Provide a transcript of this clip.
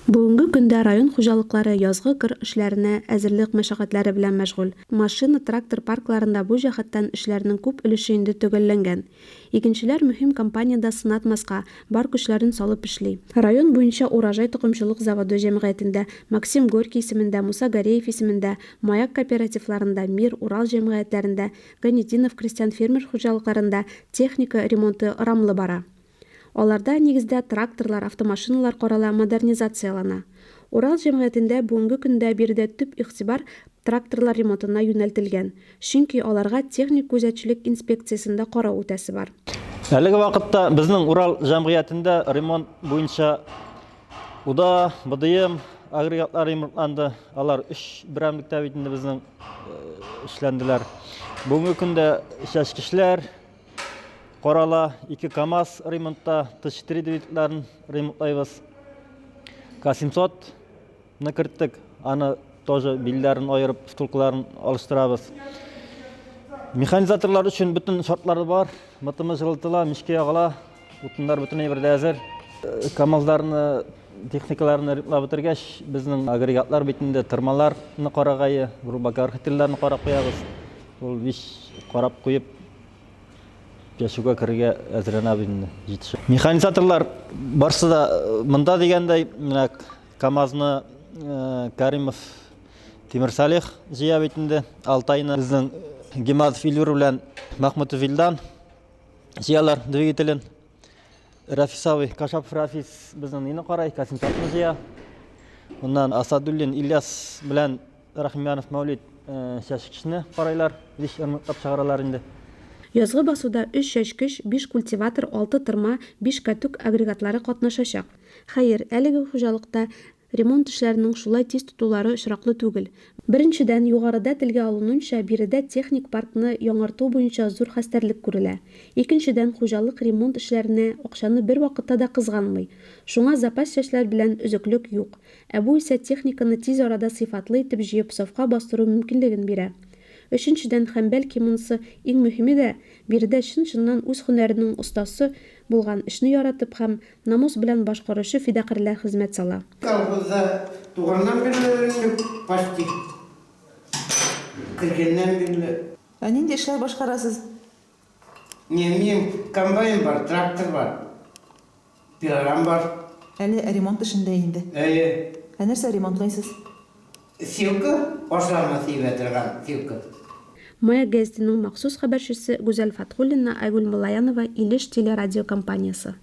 Бүгенге көндә район хуҗалыклары язгы кыр эшләренә әзерлек мәшәкатьләре белән мәшгуль. Машина-трактор паркларында бу җәһәттән эшләрнең күп өлеше инде төгәлләнгән. Игенчеләр мөһим кампаниядә сынатмаска, бар көчләрен салып эшли. Район буенча Урожай токымчылык заводы җәмгыятендә, Максим Горький исемендә, Муса Гареев исемендә, Маяк кооперативларында, Мир, Урал җәмгыятьләрендә, Ганетдинов крестьян-фермер хуҗалыкларында техника ремонты ырамлы бара. Аларда, нигездә, тракторлар, автомашиналар карала, модернизацияләнә. Урал җәмгыятендә бүгенге көндә биредә төп игътибар тракторлар ремонтына юнәлтелгән, чөнки аларга техник күзәтчелек инспекциясендә карау үтәсе бар. Әлеге вакытта безнең Урал җәмгыятендә ремонт буенча УДА, БДМ агрегатлары ремонтланды. Алар өч берәмлектә бит инде безнең эшләнделәр. Бүгенге көндә чәчкечләр, Карала, ике КАМАЗ ремонтта, Т-4 двигательләрен ремонтлайбыз. К-700 ны керттек, аны тоже билләрен аерып, втулкаларын алыштырабыз. Механизаторлар өчен бөтен шартлар бар. Мытымы җылытыла, мичкә ягыла, утыннар бөтен әйбер дә әзер. КАМАЗларны, техникаларны ремонтлап бетергәч, безнең агрегатлар бит инде тырмаларны карагае, глубокоорхителләрне карап куябыз. Ул вич карап куеп, Чәчүгә керергә әзерләнәбез инде, җитешеп. Механизаторлар барсы да э, монда дигәндәй, менә КАМАЗны э, Каримов Тимир Салих җыя бит инде. Алтайны безнең Гимазов Илюр белән Махмутов Илдан җыялар двигателен. Рафис абый, Кашапов Рафис безнең нине карай, Касимсатны җыя. Моннан Асадуллин Ильяс белән Рәхимҗанов Мәүлид чәчкечне карыйлар, биш ырмыклап чыгаралар инде. Язгы басуда өч чәчкеч, биш культиватор, алты тырма, биш кәтүк агрегатлары катнашачак. Хәер, әлеге хуҗалыкта ремонт эшләренең шулай тиз тотулары очраклы түгел. Беренчедән, югарыда телгә алынуынча, биредә техник паркны яңарту буенча зур хәстәрлек күрелә. Икенчедән, хуҗалык ремонт эшләренә акчаны бервакытта да кызганмый. Шуңа запас чәчләр белән өзеклек юк. Ә бу исә техниканы тиз арада сыйфатлы итеп җыеп сафка бастыру мөмкинлеген бирә. Өченчедән, һәм бәлки монысы иң мөһиме дә, биредә чын-чыннан үз һөнәренең остасы булган, эшне яратып һәм намус белән башкаручы фидакарьләр хезмәт сала. Колхозда туганнан бирле инде, почти кергәннән бирле. Ә нинди эшләр башкарасыз? Не, минем комбайн бар, трактор бар. Пилорам бар. Әле ремонт эшендә инде. Әйе. Ә нәрсә ремонтлыйсыз? Силка, ашлама сибә торган силка. Маяк гәзитенең махсус хәбәрчесе Гүзәл Фатхуллина, Айгөл Муллаянова, Илеш телерадиокомпаниясе.